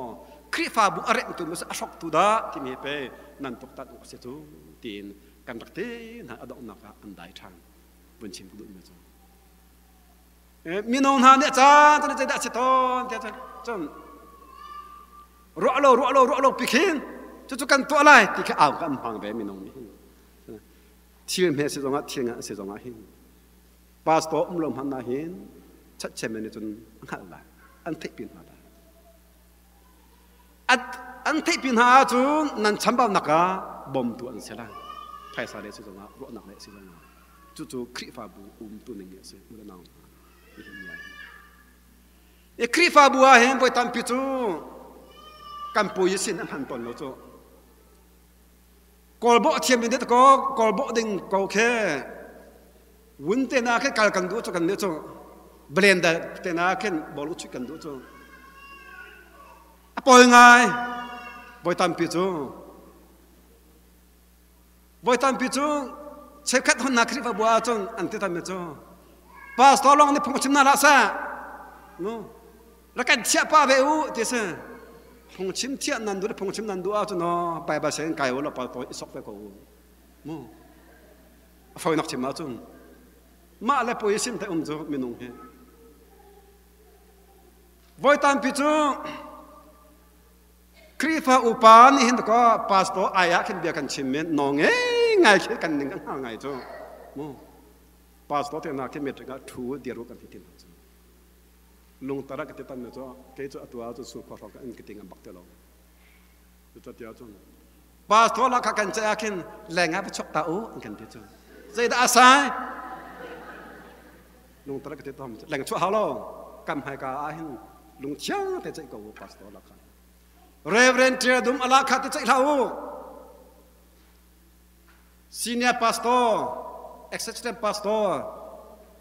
Khrihfabu a remtu maw a hroktu dah timi pe nan tuktan awk a si cu tiin kan rak te hna a donghnak ah an dai ṭhan vun chim ka duhmi cu Mino hna nih a caan cun zeidah a si tawn tiah cun cun ruah lo ruah lo ruah lo pi khin cucu kan tuah lai ti khi au kan hmang ve minung nih hin thil hme si zongah thil ngan si zongah hin pastor um lo hmanh ah hin chatchem nih cun a hngalh lai an theih pi hna lai an theih pi hna ahcun nan chambaunak ah bawmtu an si lai phaisa le si zongah ruahnak le si zongah cucu Khrihfabu umtu ning a si u le nau hna nihin ni ah hin Khrihfabu ah hin voi tampi cu kan pui sin an hman tawn lo cu kawlbawh thiam ding ko kawlbawh ding ko khe wun te na khe kal kan duh cu kan nih cu blender te na khin bol chuih kan duh cu a poi ngai voi tampi cu Voi tampi cu cheukhat hon hna Khrihfabu ahcun an ti tammi cu pastor lawng nih phung chim hna hlah seh nu rak kan thiah pa ve u ti si phungchim thiah nan duh le phungchim nan duh ahcun no Bible sianginn kai u law pastor i sok ve ko u mu a fawinak chim ahcun mah le poi sin te um cu minung hi voi tampi cu Khrihfa upa nih hin kaw pastor ai ah khin bia kan chim men no ngei ngai khi kan ning kan hngal ngai cu mu pastor te na khi metric ah thu dir kan ti tin cu lungtara ka ti tan me cu kei cu atua cu su khwa ka in ki ting bak te lo cu ta tia cun pastor la kha kan che ah khin lenga va chok ta u an kan ti cu zeidah asai lungtara ka ti tom leng chu hau lo kam hai ka ah hin lungthiang te ceih ko u pastor la kha Reverend Ṭia Dum ala kha te ceih hlah u senior pastor executive pastor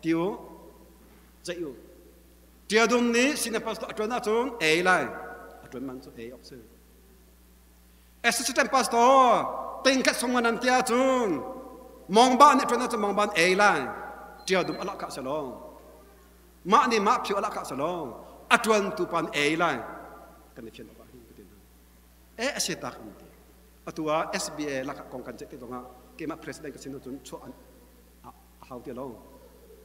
ti u ceih u Ṭia Dum nih senior pastor a ṭuan ahcun ei lai a ṭuan man cu ei awk si assistant pastor tingkhat sung nan ti ahcun mongba nih ṭuan ahcun mongba ei lai Ṭia Dum ala kha selong mah nih mah phio ala kha selong a ṭuan tu pa nih ei lai kan i fian awk ah hin ka ti hna. E a si tak an ti. Atu ah SBA lakah kong kan ceih ti zongah keimah president ka sin cun chuah an a hau ti lo.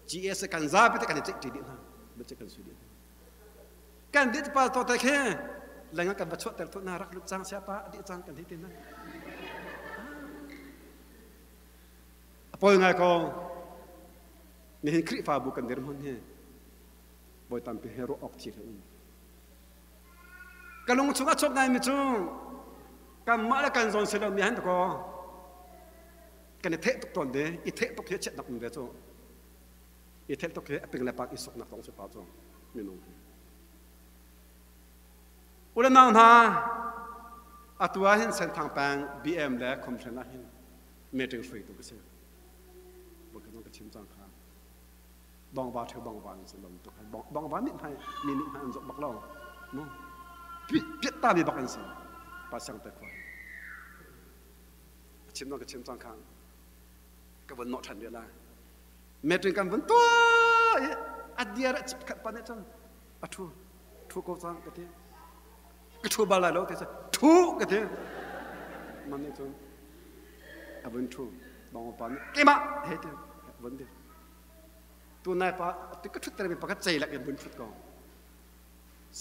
GS kan zapi te kan i ceih ṭi dih hna. Biaceih kan sui dih hna. Kan dit pa to te khi lengah kan va chuahter thut na rak lut cang siapa a dih cang kan hei ti hna. A poi ngai ko. Nihin Khrihfabu kan dirhmun hi voi tampi he ruah awk thil um. Ka lung chung a chuak ngaimi cu kanmah le kan zawn si lo mi han ko kan i theh tuk tawn de i theh tuk hi chiatnak um ve cu i theh tuk hi a ping le pak i soknak tong si pa cu minung hi ule nau hna atu ah hin Senthang peng BM le Khomhren ah hin meeting hruaitu ka si ka ka chim cang kha dongva theu dongva an si lo tuk dongva nih hmai mi nih hmai an zoh bak lo no piat ta mi bak an si pa siang te khua chim ka chim cang kha ka vun nawh ṭhan rih la meeting kan vun tuah i a diar a chip khat pa nih cun a ṭhu ṭhu ko cang ka ti ka ṭhu bal lai lo ti ṭhu ka ti man nih cun a vun ṭhu dong pa nih keimah he ti vun ti tu nai pa ti ka ṭhut termi pakhat cei lak in vun ṭhut ko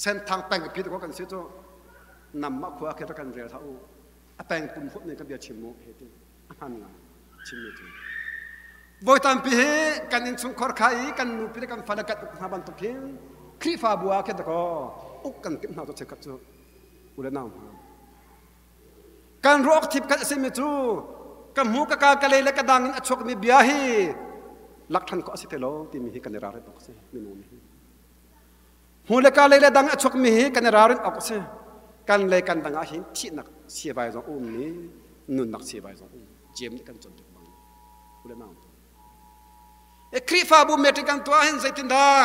Senthang peng pi ko kan si cu nam ma khua khi kan rel hlah u a peng pum hup ning ka bia chim mu he ti a hman ngai chim mi cu voi tampi hi kan innchungkhar kha i kan nupi le kan fale kan uk hna bantuk hin Khrihfabu ah khin dakaw uk kan timh hna cu cheukhat cu u le nau hna kan ruak thip kan a simi cu ka hmu ka ka ka lei le ka dang in a chuakmi bia hi lak ṭhan khawh a si te lo timi hi kan i ralrin awk a si minung nih hmu le ka lei le dang a chuakmi hi kan i ralrin awk a si kan lei kan dang ah hin thihnak siavai zong a um i nunnak siavai zong um Jeim nih kan cawnpiak bang u le nau e Khrihfabu meeting kan tuah hin zeitindah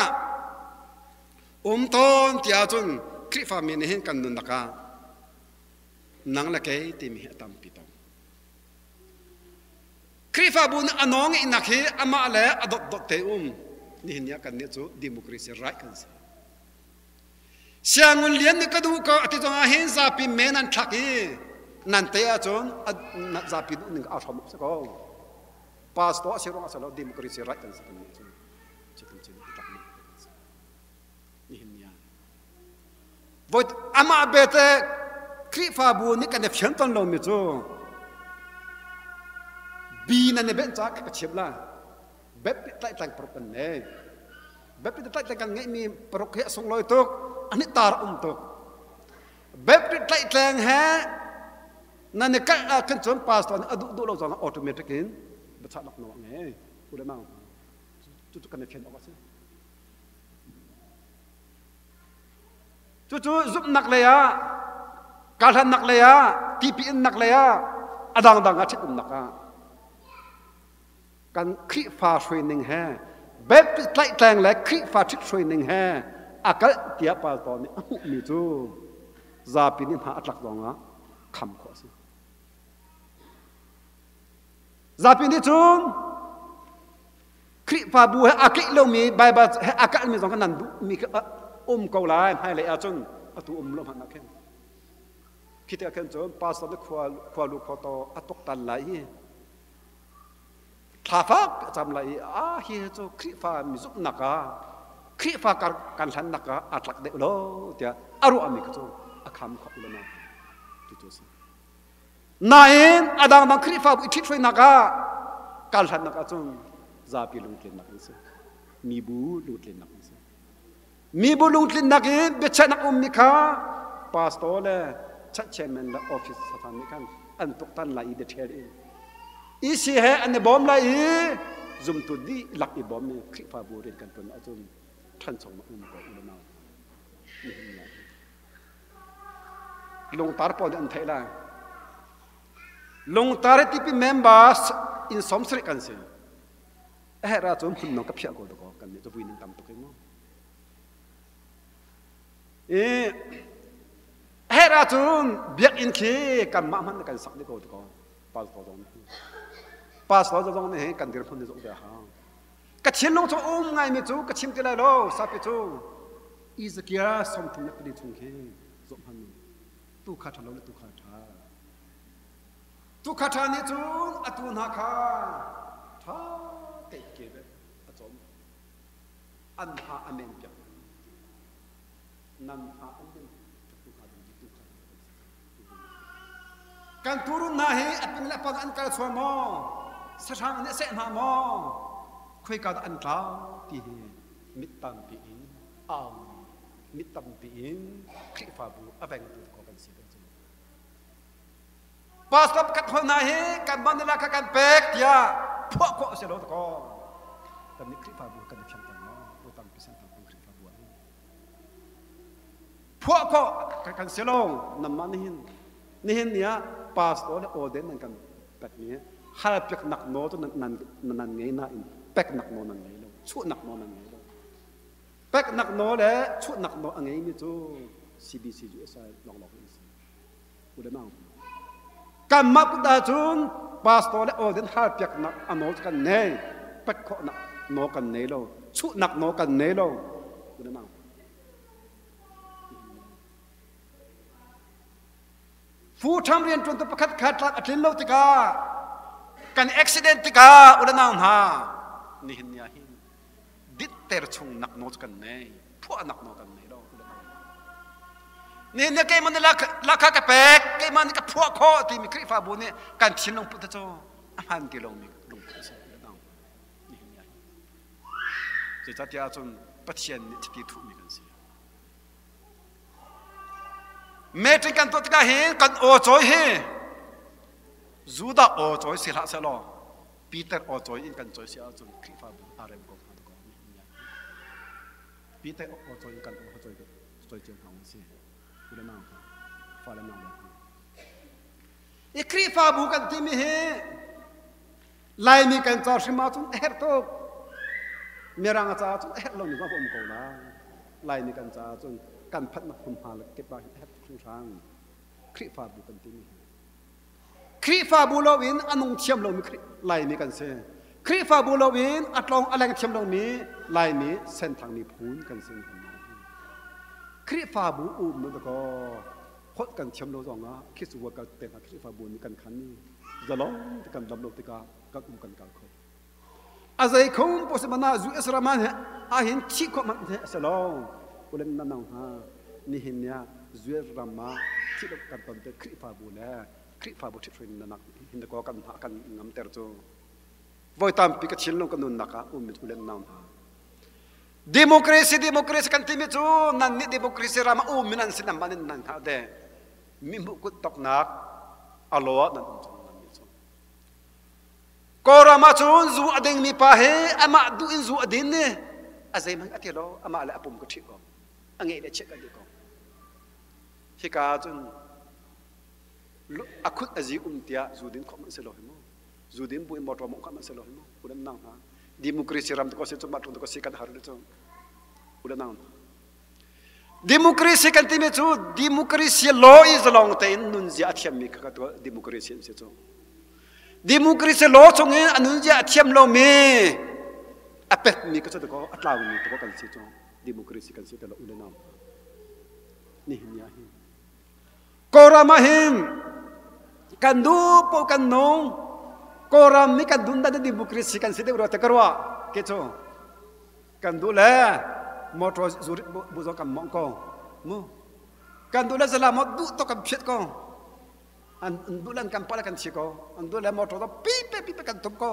um tawn tiah cun Khrihfa mi nih hin kan nunnak ah nang le kei timi hi a tampi tawn Khrihfabu nih a nawng inak hi amah le a dotdot te um nihin ni ah kan nih cu democracy right kan si Siangun lian nih ka duh ko a ti zong ah hin zapi men an thlak i nan te ahcun zapi duh ning aa hrom si ko. Pastor a si ruang ah si lo democracy right kan si kan nih cun chitum chin i tlak mi nihin ni ah voi amah bete Khrihfabu nih kan i fian ton lomi cu bi nan i benh caah ka chim la bep tlaih tlang paruk kan nei Baptist tlaihtleng kan ngeihmi paruk hi a sunglawi tuk an i tar um tuk Baptist tlaihtleng he nan i kalh ah khin cun pastor nih a duh duh lo zong automatic in biachahnak nawl a ngei u le nau cucu kan i fian awk a si cucu zumhnak lei ah karhlannak lei ah tipi innak lei ah a dangdang ah ṭhitumnak ah Kan Khrihfa hruaining he Baptist tlaihtleng le Khrihfa ṭhithruaining he a kalh tiah pastor nih a hmuhmi cu zapi nih hna a tlak zongah kham khawh a si. Zapi nih cun Khrihfabu he a keih lomi Baibal he a kalhmi zong kha nan duhmi kha um ko lai hmailei ahcun atu um lo hmanh ah khin. Khi tikah khin cun pastor nih khua khualu khuataw a tuktan lai i Thla fak a cam lai i a hi cu Khrihfa mi zumhnak ah Khrihfa kan hlannak ah aa tlak deuh lo tiah a ruahmi kha cu a kham kho lo na ti tu si. Nain a dangdang Khrihfabu i ṭhithruainak ah kal hlannak ah cun zapi lungtlinnak an si. Mibu lungtlinnak an si. Mibu lungtlinnak i biachahnak ummi kha pastor le church chairman le office satan nih khan an tuktan lai i biaṭhel in isi he an i bawm lai i zumtu dihlak i bawm i Khrihfabu rian kan ṭuan ahcun ṭhanchonak um ko u le nau lungtar pawl nih an theih lai lungtar tipi members in 70 kan si A herh ahcun hmun ka phiah ko dakaw kan nih cu vui ning tam tuk i mu. I a herh ahcun biakinn khi kanmah hmanh kan sak dih ko dakaw pastor zong nih pastor zong nih kan dirhmun ni zong ve a hau. Ka thinlung cu um ngaimi cu ka chim ti lai lo sapi cu Ezekiel 34 chung khi zoh hmanh. Tukha ṭha lo le tukha ṭha. Tukha ṭha nih cun a tuu hna kha ṭha tein kilven a cawm. An ha a men piak. Nan ha an men piak hna ding hi tukha Kan tuurun hna hi a ping le a pang an kal sual maw? Sahrang nih a seh hna maw? Khoika dah an tlau ti hi mit tampi in aumi mit tampi in Khrihfabu a vengtu ko kan si kan cu. Pastor pakhat hol hna hi kan mah nih kha kan pek tiah phuah khawh a si lo ko. Kan nih Khrihfabu kan i fiang maw? Pu tampi sen tam Khrihfabu ah hin. Phuah khawh kan si lo. Namah nihin nihin ni ah pastor le awden nan kan pek mi hal piak nak nawl cu nan nan ngei nain pek nak nawl nan ngei lo. Chuh nak nawl nan ngei lo. Pek nak nawl le chuh nak nawl a ngei mi cu CBC USA lawnglawng an si. U le nau. Kanmah kut ahcun pastor le awden hal piaknak a nawl kan nei. Pek khawhnak nawl kan nei lo. Chuhnak nawl kan nei lo. U le nau. Fu ṭham rianṭuantu pakhat kha tlak a tlin lo tikah kan accident tikah u le nau hna nihin ni ah hin ditter chung nak nawl cu kan nei phuahnak nawl kan nei lo. Nihin ni keimah nih lakha ka pek keimah nih ka phuah khawh timi Khrihfabu nih kan thinlung put cu a hman ti lomi lungput a si. Nihin ni ah zeicahtiah ahcun Pathian nih chiti thuhmi kan si. Meeting kan tuah tikah hin kan aw cawi hi Judah aw cawi si hlah sehlaw Peter aw cawi in kan cawi si ahcun Khrihfabu aa rem ko hnga ko. Peter aw cawi in kan aw cawi cawi cio hna si. U le nau hna, fa le nau le hna. I Khrihfabu kan timi hi Laimi kan ca hrim ahcun a herh tuk. Mirang a caah cun a herh lomi zong a um ko lai. Laimi kan caah cun kan phanhnak hmunhma le kip ah hin a herh tuk hringhran. Khrihfabu kan timi hi. Khrihfabu loin a nung thiam lomi Laimi kan si. Khrihfabu loin a tlawng a leng thiam lomi Laimi Senthang miphun kan si. Khrihfabu um na kaw holh kan thiam lo zongah Khrihfabu kal te hna Khrihfabu nih kan khan i zalong te kan dam lo tikah kan um kan kal kho. A zei khom po se mana US ram ah hin thi khawh man he a si lo. Ulen na nang hna nihin ni ah US ram ah thi lo kan ton te Khrihfabu le Khrihfabu ṭhithruin na nak hin ko kan kan ngam ter cu. Voi tampi ka thinlung ka nunnak ah um ulen nang hna. Democracy democracy kan timi cu nan nih democracy ram ah um min an si nan man in nan hna de mi hmuh kut toknak a law ah nan um cang nan nih cu. Kawlram ah cun zu a dingmi pa hi amah duh in zu a din i a zeihmanh a ti lo, amah le a pum ka ṭhih ko, a ngeih le chiah ka dih ko. Hika ah cun a khut a zi um tiah zu din khawh hmanh si lo hi mu. Zu din bu in motor mawngh khawh hmanh si lo hi mu. U le nang hna. Democracy ram te ko si cu mah ṭung te ko si kan har le cu. U le nang hna. Democracy kan timi cu democracy law i zalong tein nunzia a thiammi kha democracy an si cu. Democracy law chungin a nunzia a thiam lomi a petmi ka cu ko a tlaumi ko kan si cu democracy kan si te lo u le nau. Nihin ni ah hin Kawlram ah hin kan duh paoh kan nung Kawlram nih kan dun dan democracy kan si deuh rua te ka ruah ke cu kan duh le motor zurit bu zong kan mawngh ko mu kan duh le zala maw duh tuk kan phiat ko an duh le an kan pah le kan thi ko an duh le motor to pi pe pi pe kan tum ko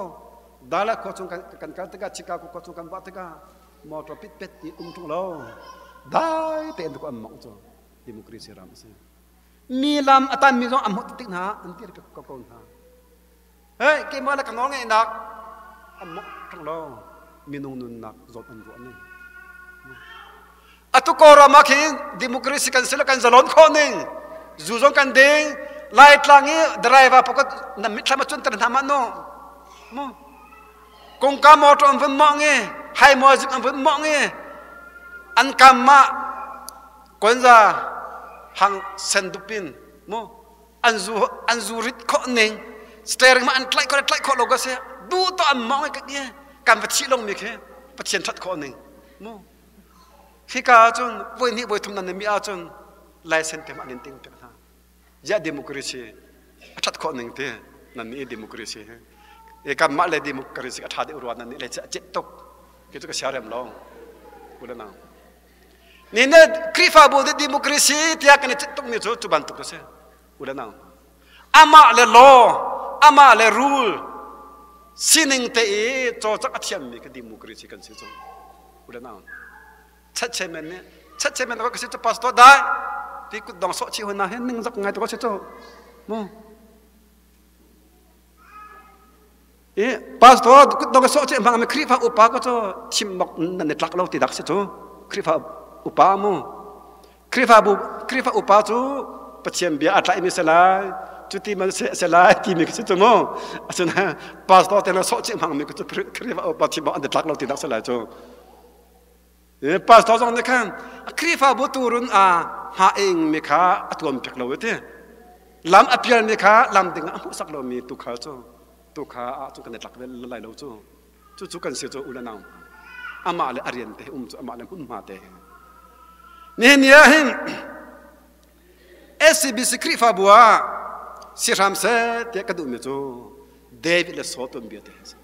dala khua chung kan kan kal tikah Chicago khua chung kan vah tikah motor pit pet ti um ṭung lo dai tein ko an mawngh cu democracy ram a si mi lam a tan mi zong an hmuh tik hna an tir ko ko hna Hei, keimah le ka nawlngeihnak an mawh ṭung lo. Minung nunnak zawt an ruah ning. Atu Kawlram ah khin democracy kan si le kan zalon khawh ning. Zu zong kan ding. Laitlang i driver pakhat nan mitthlam a cunter hna mah no. Mu. Kongka motor an vun mawng i, haimua zik an vun mawng i, an kam ah konza hang sen dupin mu an zu an zu rit khawh ning steering ma an tlaih khawh tlaih khawh lo ka si du to an mong ka ti kan va thi long mi khi pathian that khawh ning mu khi ka cun voi hnih voi thum nan mi ah cun license te ma an in ting pek hna. Ziah democracy a ṭhat khawh ning ti nan nih democracy hi. E kanmah le democracy a ṭha deuh rua nan nih le a cet tuk. Kei cu ka siarem lo. U le nau. Ni ne Khrihfabu nih democracy tiah kan i cit tukmi cu cu bantuk a si. U le nau. Amah le law, amah le rule sining te i cawlcangh a thiammi ka democracy kan si cu. U le nau. Chat men nih chat men ka si cu pastor dai ti kut dong sawh chih huna hin ning zak ngai to si cu. Mu. I pastor kut dong sawh chih hmang mi Khrihfa upa ko cu thim bak nan i tlak lo ti dak si cu. Khrihfa upa mu. Khrihfabu Khrihfa upa cu Pathian bia a tlaimi si lai cuti man se lai timi khi si cu mu. Asina pastor te na sawh chih hmang mi cu Khrihfa upa thim bak an i tlak lo ti dak si lai cu. Pastor zong nih khan Khrihfabu turun a hma ing mi kha a tuam piak lo ti. Lam a pial mi kha lam ding ah a hmuhsak lo mi tu kha cu tu kha ah cu kan i tlak ve lai lo cu. Cucu kan si cu u le nau amah le a rian te um cu amah le hmunhma te. Nihin ni ah hin SCBC Khrihfabu ah si hram seh tiah ka duhmi cu David le Saul tuanbia te a si.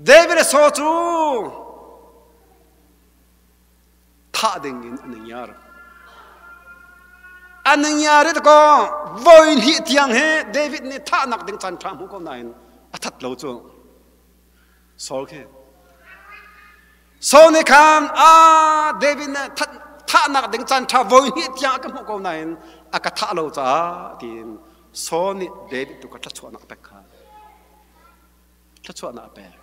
David le Saul cu thah ding in an ngiar. An ngiar i ko voi hnih tiang hi David nih thahnak ding caan ṭha hmu ko nain a that lo cu. Saul khi. Saul nih khan ah David nih thahnak ding caan ṭha voi hnih tiang a ka hmuh ko nain a ka thah lo caah tiin Saul nih David tu kha thluachuahnak a pek kha. Thluachuahnak a pek.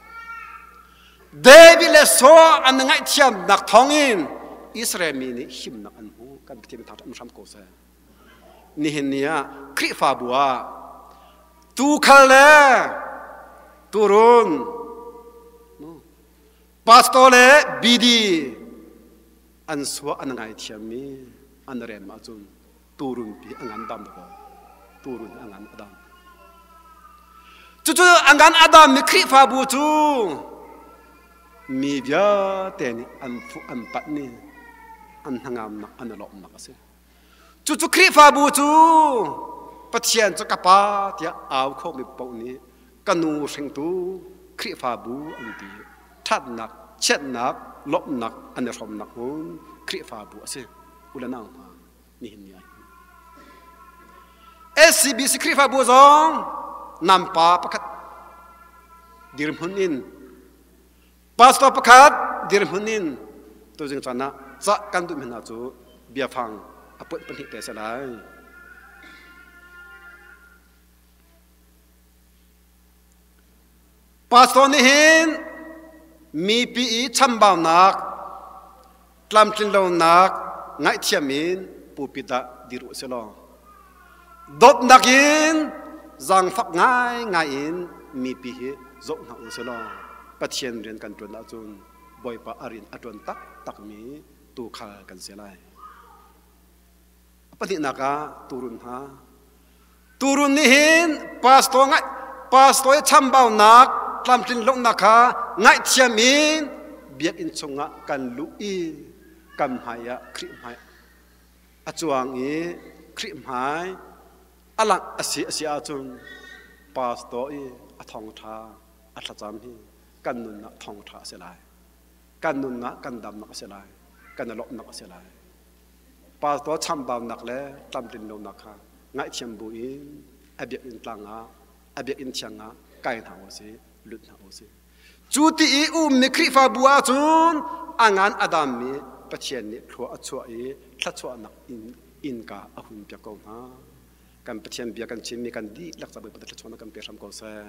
David le Saul an ngaihthiamnak thawngin Israel mi nih himnak an hmu. Kan Pathian thangṭhat um hram ko seh. Nihin ni ah Khrihfabu ah tuukhal le tuurun pastor le BD an suah an ngaithiammi an rem ahcun turun pi a ngan dam ko turun a ngan adam cucu a ngan adam mi Khrihfabu cu mi vialte nih an fuh an panh ni an hnangamnak an lawmnak a si cucu Khrihfabu cu Pathian cu ka pa tiah au kho mi paoh nih ka nu hringtu Khrihfabu an ti ṭhatnak chiatnak lawmhnak an i hrawmnak hmun Khrihfabu a si u le nau hna nihin ni ah hin SCBC Khrihfabu zong nampa pakhat dirhmun in pastor pakhat dirhmun in tuzing caan ah ca kan duhmi hna cu biafang a puanh pahnih te a si lai. Pastor nih hin mipi i chambaunak tlamtlinlonak ngaihthiam in pulpit ah dir u silaw dawtnak in zaangfak ngaingai in mipi hi zoh hna u silaw Pathian rian kan ṭuan ahcun Bawipa a rian a ṭuan taktakmi tuukhal kan si lai. A pahnihnak ah tuurun hna. Tuurun nih hin pastor ngaih pastor i chambaunak tlamtlin lonak kha ngaihthiam in biakinn chungah kan luh i kan hmai ah Khrih hmai a cuang i Khrih hmai a langh a si a si ahcun pastor i a thawngṭha a thlacam hi kan nunnak thawngṭha a si lai. Kan nunnak kan damnak a si lai. Kan i lawmhnak a si lai. Pastor chambaunak le tlamtlin lonak kha ngaihthiam buin a biakinn tlang ah a biakinn thiang ah kai hna u sih lut hna u sih. Cu ti i ummi Khrihfabu ahcun a ngan a dammi Pathian nih thlua a chuah i thluachuahnak in innka a hun piak ko hna. Kan Pathian bia kan chimmi kan dihlak ca Bawipa thluachuahnak kan pe hram ko seh.